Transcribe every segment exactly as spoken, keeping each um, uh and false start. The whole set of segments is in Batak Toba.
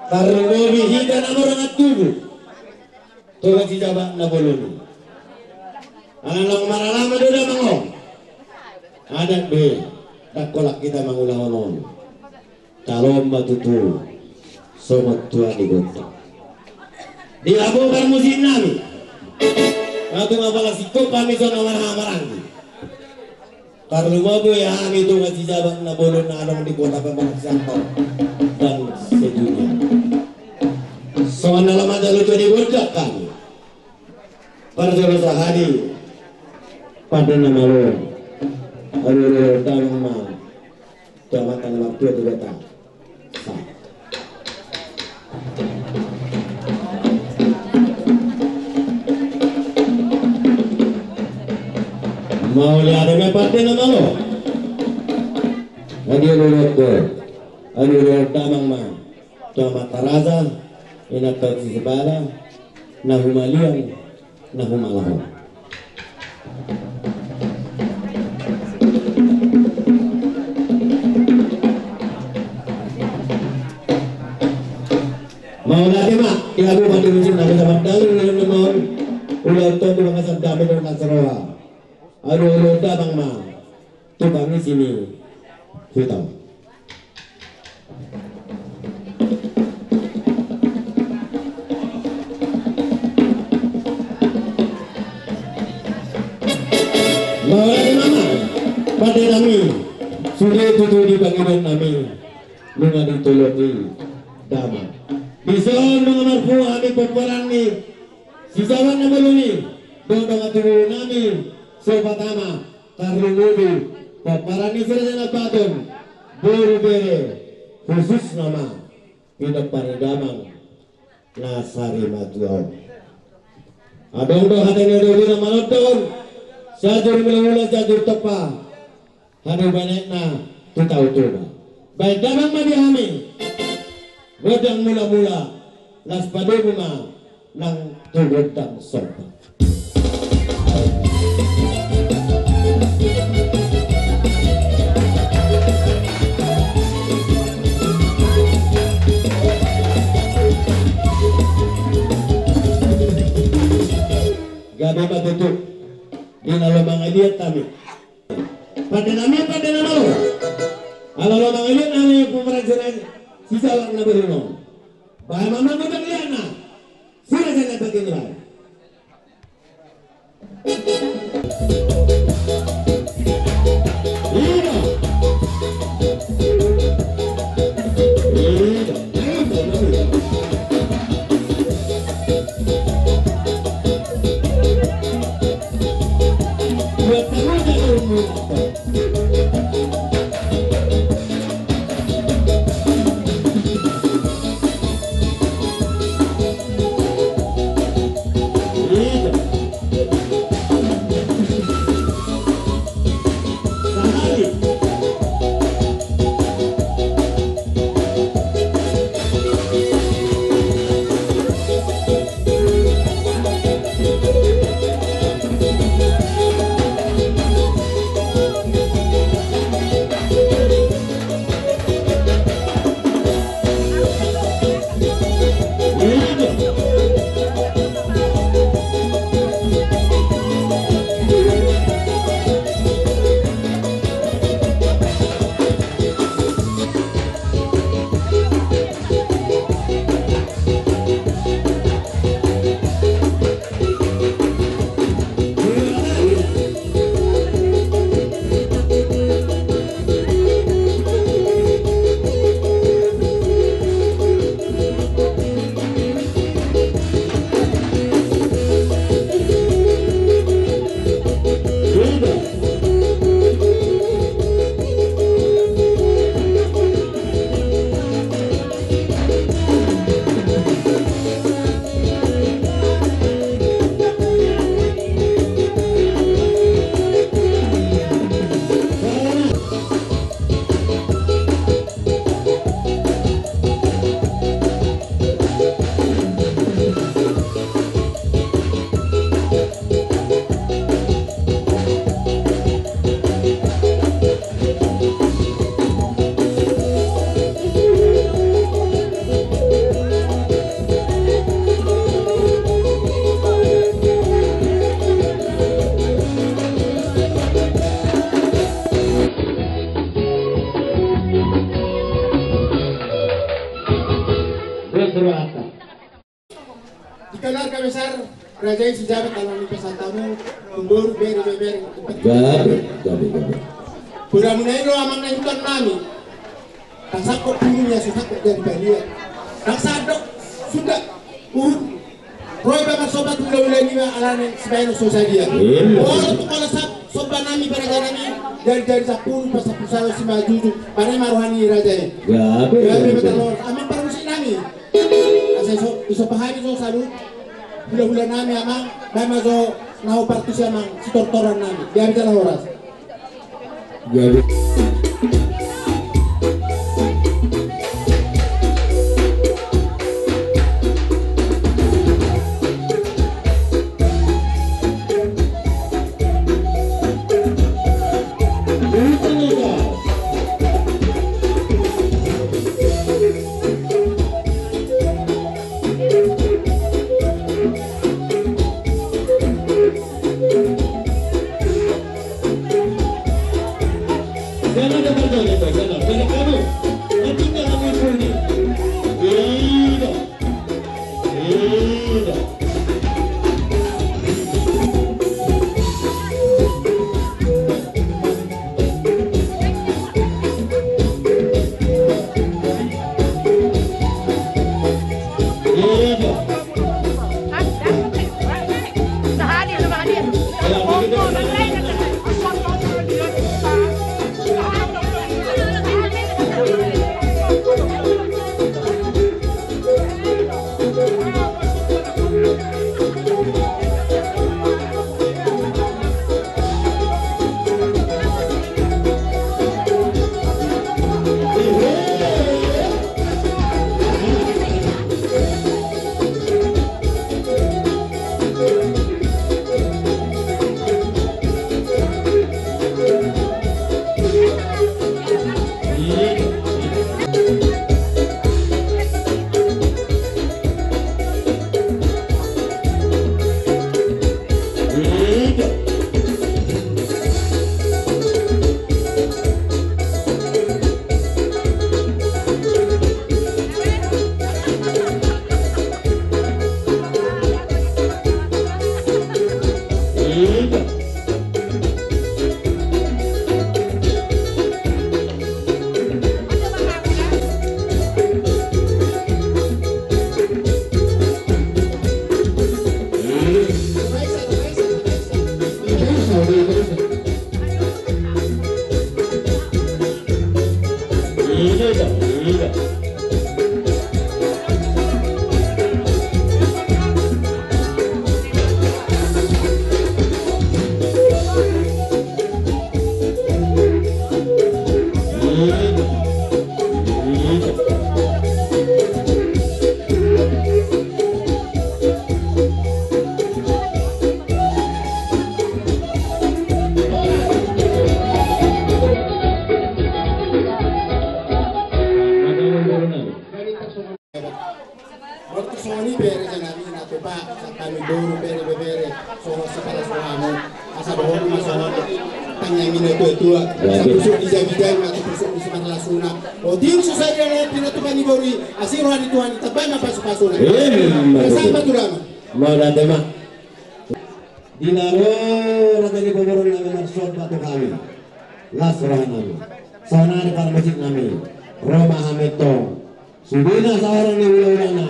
Tarlumobi hita na mardongan tubu. Tonga si Jabat na bolon i. Ala naung maralama do damang on. Adat be, ndang holan hita mangulahon on. Taon ma tutu songon tua ni gondang. Di hamu parmusik nami. Nga tung apala singkop hami songon na marhahamaranggi. Tarlumobi hami tonga si Jabat na bolon na adong di kota Pematang Siantar dan sedunia. Songon na laho manjalo tua ni gondang hami. Parjolo sahali pande na malo. Alu alu damang ma. Tua mata na martua tu beta. Sa. Mauliate ma pande na malo. Alu alu damang ma. Tua mata raja. Inanta sisibala. Na humaliang. Na humalaho. Mauliate ma di hamu pande musik nami, sabar dalu na maol. Ulaon tu bagas dame dohot na saroha. Alu alu damang ma. Tu pangisi ni huta. Mauliate ma amang pande nami. Sude tutu di pangidoan nami. Nunga ditolong i damang. Dison nunga marpungu hami pomparan ni si Jabat na bolon i. Dohot dongan tubu nami Sobat Ama. Tarlumobi pomparan ni si Raja Nabaton, boru bere, khususna ma pinompar ni damang na sari matua on. Adong do hata ni adong na manondong, Sianjur Hulahula, Sianjur Tompa, hata ni bahenna tu Toba. Bahen damang ma di hami gondang mulamula, laos padomu ma nang tu gondang somba. Gabe ma tutu di na laho mangaliat hami. Pande nami, pande na malo. Ala laho mangaliat hami pomparan ni si Jabat na bolon on. Bahen ma amang gondang liatna. Sira jala bagian ni bahen. Di keluarga besar raja i, sijabat alani pasahat hamu, tu boru, bere, bebere. Gabe, gabe, gabe. Poda muna i do amang na inang nami. Tarsangkot puru ni asu sangkot dari balia. Tarsangkot suda uhum. Ro iba marsomba tu hulahula niba alani sibaen so sadia. Iya. Olo tu kolo sap somba nami baraja nami. Dari, dari sapulu pas sapulu sada simanjujung. Pare ma roha ni raja i. Gabe, gabe, gabe, gabe. Amang parmusik nami. Asa so, so pahari so salut. Hulahula nami amang, baen ma jo nahu partusi amang, sitortoran nami. Gabe jala horas. Gabe. Waktu songon i pe raja nami na tupa, sangkami boru, bere, bebere, songon sipalas rohamu, asa dohot ma songon tangiang ni na tua-tua, asa pusuk ni jabi-jabi ma tu pusuk ni simarlasuna. O tiur susah dia na pinatupa ni boru i, asi roha ni Tuhan i, tabai ma pasu-pasuna. Amin. Asa apa tu rama? Mauliate ma. Di na ro raja ni boru nami marsomba tu hami. Las roha nami. Saonari parmusik nami. Ro ma hami tong. Sude na saorang ni hulahulana.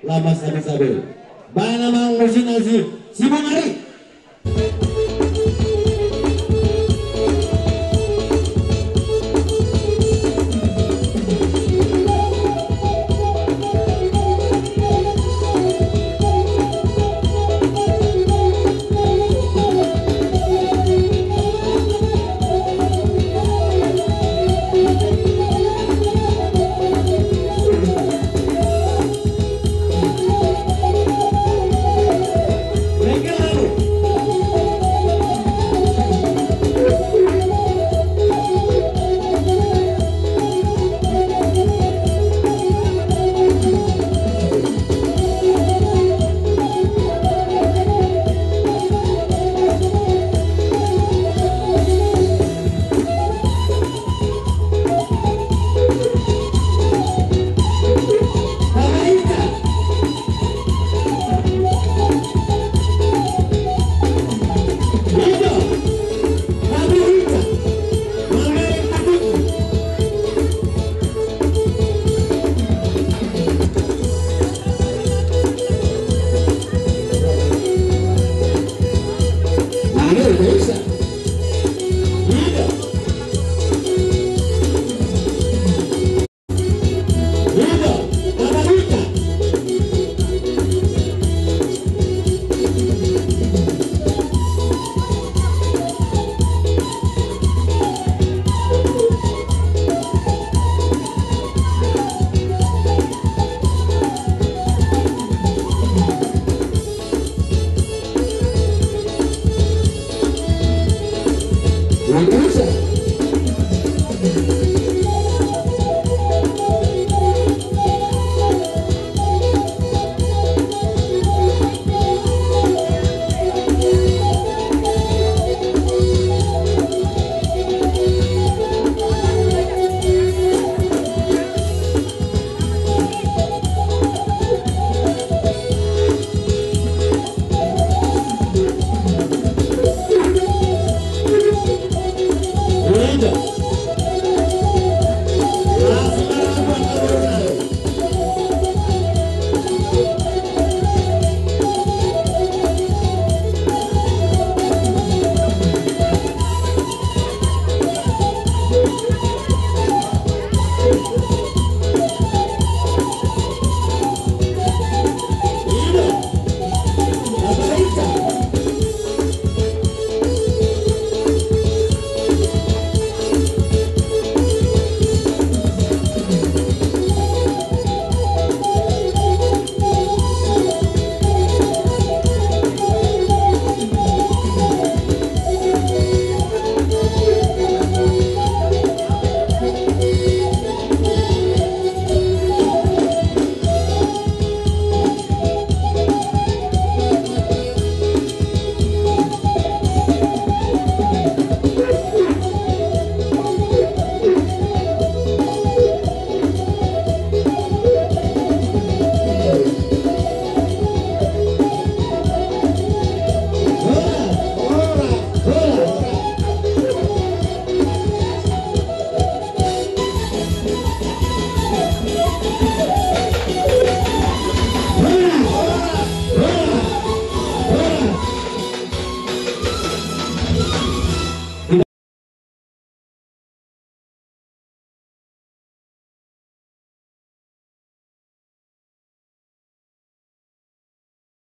Lamas sabe-sabe. Baen amang musik nami si, si Bung Ari.